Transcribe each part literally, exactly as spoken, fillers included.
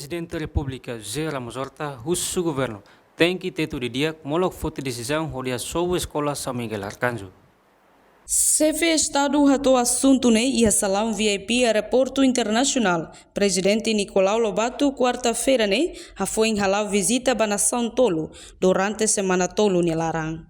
Prezidente Repúblika José Ramos Horta husu governu tenke tetu didi'ak molok foti desizaun hodi hasobu Eskola São Miguel Arcanjo. Xefe Estadu hato'o asuntu ne'e iha salaun V I P Aeroportu Internasionál Prezidente Nicolau Lobato, kuarta-feira ne'e, hafoin hala'o vizita ba nasaun tolu durante semana tolu nia laran.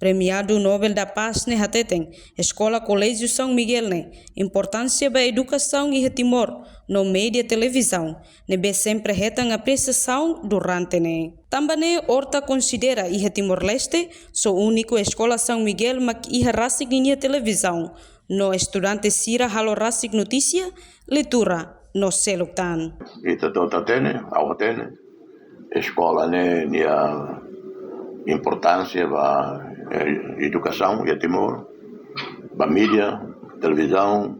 Premiadu Nobel da Paz ne'e hateten, Eskola Koléjiu São Miguel ne'e importánsia ba edukasaun iha Timor no média televizaun ne'ebé sempre hetan apresiasaun durante ne'e. Tanba ne'e Horta konsidera iha Timor-Leste só úniku Eskola São Miguel mak iha rasik ninia televizaun, no estudante sira halo rasik notísia, leitura no seluk tan. Ita to'o hatene, ha'u hatene, eskola ne'e nia importánsia ba, eh, edukasaun iha Timor, ba média, televizaun,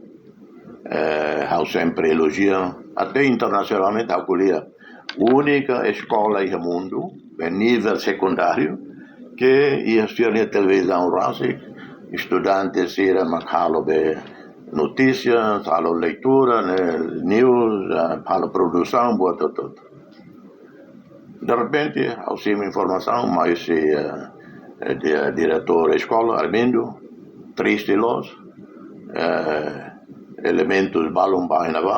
eh, ha'u sempre elojia, até internasionalmente ha'u ko'alia. Únika eskola iha mundu, be nivel sekundáriu, ke iha sira-nia televizaun rasik, estudante sira mak halo be notísia, halo leitura, ne'e, news, eh, halo produsaun, buat hotu-hotu. De repente, ha'u simu informasaun, mai husi, eh, eh, di-, diretór eskola, Armindo, triste loos, eh, elementus balun ba iha ne'ebá,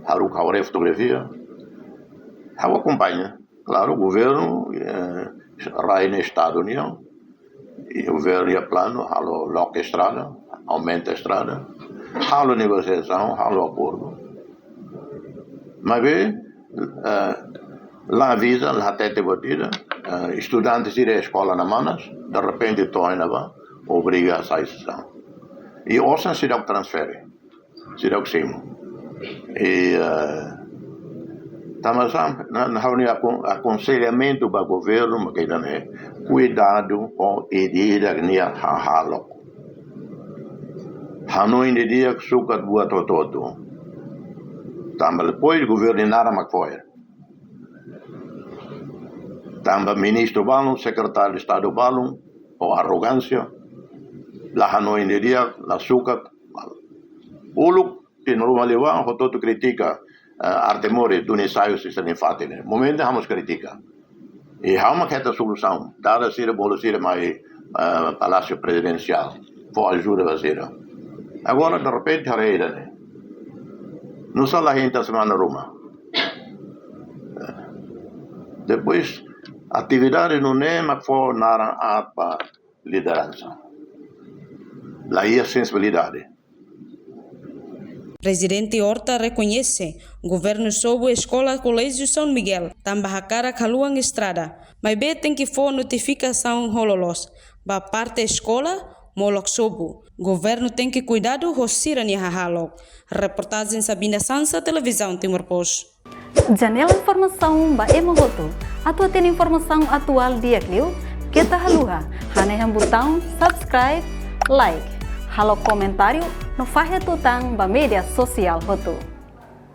haruka ha'u haree fotografia, ha'u akompaña. Klaru, governu, eh, rai ne'e Estadu nian, i governu iha planu halo loke estrada, aumenta estrada, halo negosiasaun, halo akordu. Maibé, eh, la aviza, la hatete buat ida, eh, estudante sira eskola iha Manas, de repente to'o iha ne'ebá, obriga sai sasaun. I osan seidauk transfere, seidauk simu. I, eh, tanba sá, na, na ha'u-nia akon-, akonselhamentu ba governu, mak ida-ne'e, kuidadu ho ida-idak nia hahalok. Hanoin didi'ak, sukat buat hotu-hotu. Tanba depois governu nia naran mak fo'er. Tanba ministru balun, sekretáriu Estadu balun, ho arrogánsia, la hanoin didi'ak, la sukat, uluk tinan ruma liubá, hotu-hotu kritika, eh, Arte Moris, duni sai husi sira-nia fatin ne'e. Momentu ha'u mós kritika. I ha'u mak hetan solusaun, dada sira, bolu sira mai, eh, Palásiu Prezidensiál, fó ajuda ba sira. Agora, de repente, haree ida-ne'e. Nusá la hein tiha semana ruma. Depois, atividade nune'e mak fó naran aat ba lideransa. La iha sensibilidade. Prezidente Horta rekoñese, governu sobu Eskola Koléjiu São Miguel, tanba hakarak haluan estrada, maibé tenke fó notifikasaun ho loloos ba parte eskola, molok sobu. Governu tenke kuidadu ho sira-nia hahalok. Reportajen Sabina Sansa, Televizaun Timor Post. Janela informasaun ba ema hotu. Atu hatene informasaun atuál di'ak liu, keta haluha hanehan butaun subscribe, like, halo komentáriu no fahe tutan ba média sosiál hotu.